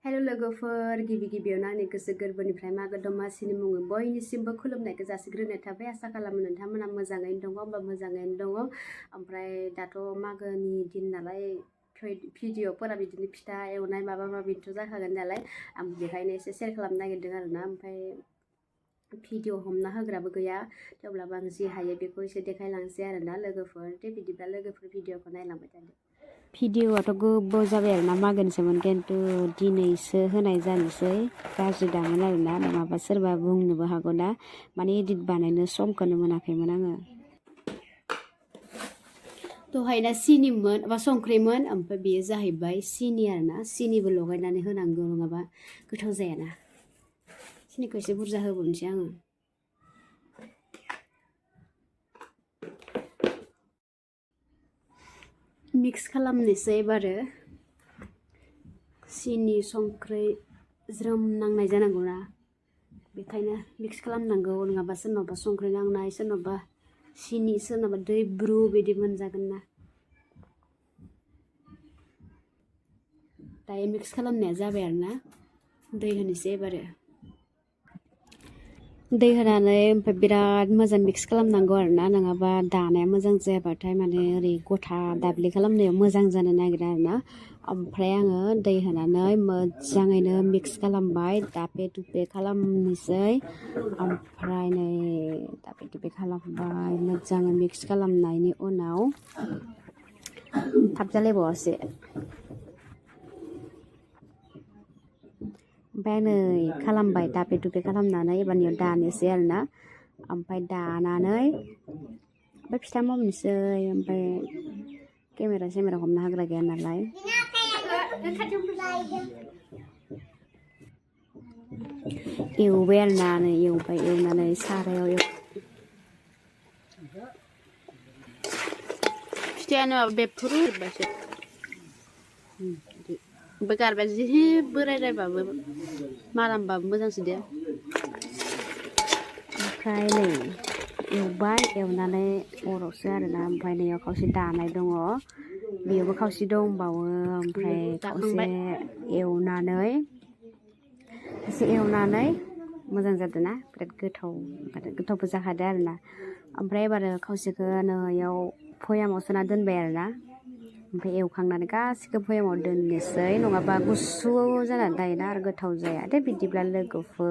Hello लोगोफोर गिबियावनो आंनि गोसो गोरबोनिफ्राय मागो दमासिनि मुङै बयनिसिमबो खुलुमनायखौ जासिग्रोनाय थाबाय। आसा खालामो नोंथांमोना मोजाङैनो दङ होमबा मोजाङैनो दङ। ओमफ्राय दाथ' मागोनि दिन नालाय भिडिअफोरा बिदिनो फिथा एवनाय माबा माबिथ' जाखागोन नालाय आं बेखायनो एसे शेयार खालामनो नागिरदों आरोना। ओमफ्राय भिडिअ हमना होग्राबो गैया, थेवब्लाबो आं जि हायो बेखौ एसे देखायलांसै आरोना लोगोफोर। दे बिदिब्ला लोगोफोर भिडिअखौ नायलांबाय थादो। भिडिअआथ' गोबाव जाबाय आरोना मागोनिसोमोन, खिन्थु दिनैसो होनाय जानोसै। गाज्रि दामोन आरोना, नङाबा सोरबा बुंनोबो हागौ ना, माने एडिट बानायनो समखौनो मोनाखैमोन आङो। दहायना सिनिमोन बा संख्रिमोन, ओमफ्राय बेयो जाहैबाय सिनि आरोना। सिनिबो लगायनानै होनांगौ, नङाबा गोथाव जायाना। सिनिखौ एसे बुरजा होबावनोसै आङो। मिक्स खालामनोसै एबारो। सिनि संख्रि ज्रोम नांनाय जानांगौ ना, बेखायनो मिक्स खालामनांगौ, नङाबा सोरनावबा संख्रि नांनाय, सोरनावबा सिनि, सोरनावबा दैब्रु बिदि मोनजागोन ना। दायो मिक्स खालामनाया जाबाय आरोना, दै होनोसै एबारो। दै होनानै ओमफ्राय बिराद मोजां मिक्स खालामनांगौ आरोना, नङाबा दानाया मोजां जायाबाथाय माने ओरै गथा दाब्ले खालामनायाव मोजां जानो नागिरा आरोना। ओमफ्राय आङो दै होनानै मोजाङैनो मिक्स खालामबाय, दाबे दुबे खालामनोसै। ओमफ्राय नै दाबे दुबे खालामबाय, मोजाङै मिक्स खालामनायनि उनाव थाब जालायबावासै। ओमफ्राय नै खालामबाय, दाबे दुबे खालामनानै एबारनियाव दानोसै आरोना। ओमफ्राय दानानै ओमफ्राय फिथा हमनोसै। ओमफ्राय केमेरा हमनो हाग्रा गैया नालाय। एवबाय आरोना, नै एवबाय, एवनानै सारायाव फिथायानो बेफ्रुजोब्बायसो। ओमफ्राय गारबाया जि बोरायबाबो मारामबाबो मोजांसो दे। ओमफ्राय नै एवबाय, एवनानै अरावसो आरोना। ओमफ्राय नैयाव खावसे दानाय दङ, बेयावबो खावसे दंबावो। ओमफ्राय खावसे एवनानै मोजां जादों ना, बिराद गोथावबो जाखादो आरोना। ओमफ्राय एबारो खावसेखौ नैयाव भयामाव सोना दोनबाय आरोना। ओमफ्राय एवखांनानै गासिखौबो भयामाव दोननोसै, नङाबा गुसु जानानै थायोना आरो गोथाव जाया। दे बिदिब्ला लोगोफोर।